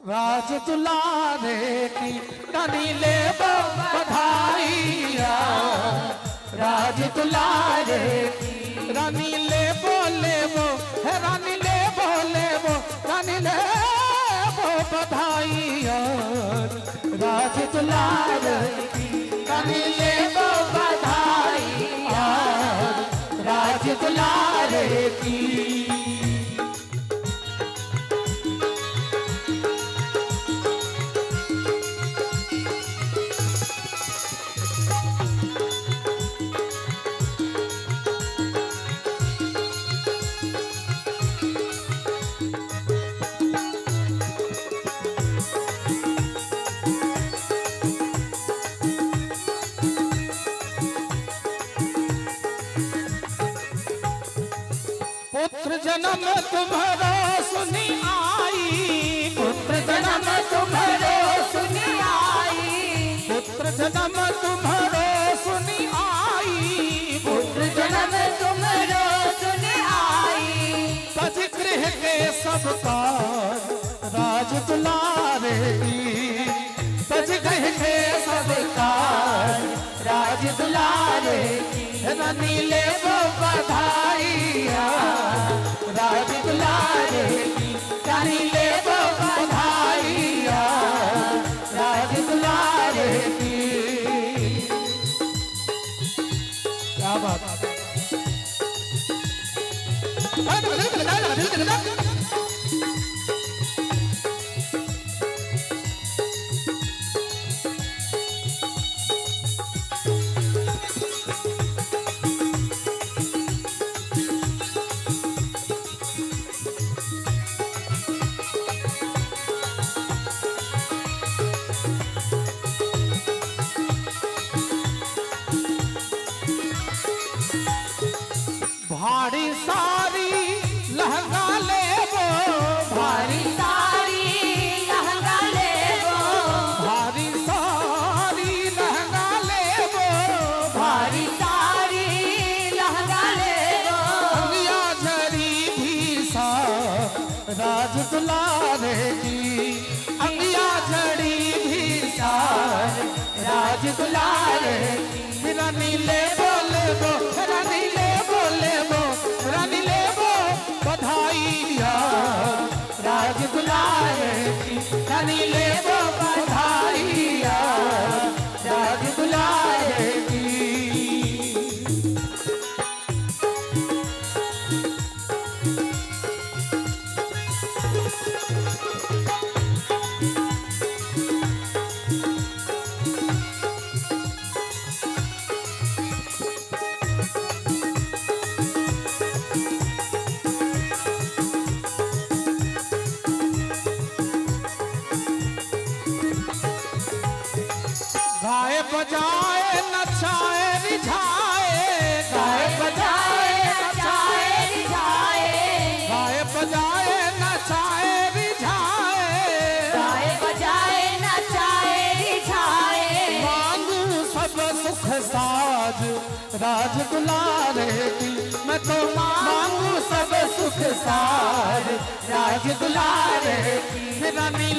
राज दुलारे की रानी ले बधाइया, राज दुलारे की रानी ले बोले वो है, रानी ले बोले वो, रानी ले वो बधाइया, राज दुलारे की रानी ले वो बधाइया, राज दुलारे की। पुत्र जन्म तुम्हारा सुनी आई, पुत्र जन्म तुम्हारा सुनी आई, पुत्र जन्म तुम्हारा सुनी आई, पुत्र जन्म तुम्हारा सुनी आई। तज गृह के सब कार राज दुलारे की, तज गृह के सब कार राज दुलारे की, रानी ले वो बधाइया, राज दुलारे की रानी ले वो बधाइया, राज दुलारे की। क्या बात। भारी सारी लहंगा ले वो, भारी सारी लहंगा ले वो, भारी सारी लहंगा ले वो, भारी सारी लहंगा ले वो। अंगिया झड़ी भी सा राज दुलारे की, अंगिया झड़ी भी सा राज दुलारे की, रानी ले बोले वो, रानी ले बोले वो, रानी ले वो बधाइया, राज दुलारे की रानी ले वो बधाइया, राज दुलारे की। गाए बजाए नचाए रिझाए, गाए बजाए नचाए रिझाए, गाए बजाए नचाए रिझाए, गाए बजाए नचाए रिझाए। मांगू सब सुख साज राज दुलारे की, मैं तो मांगू सब सुख साज राज दुलारे की, रानी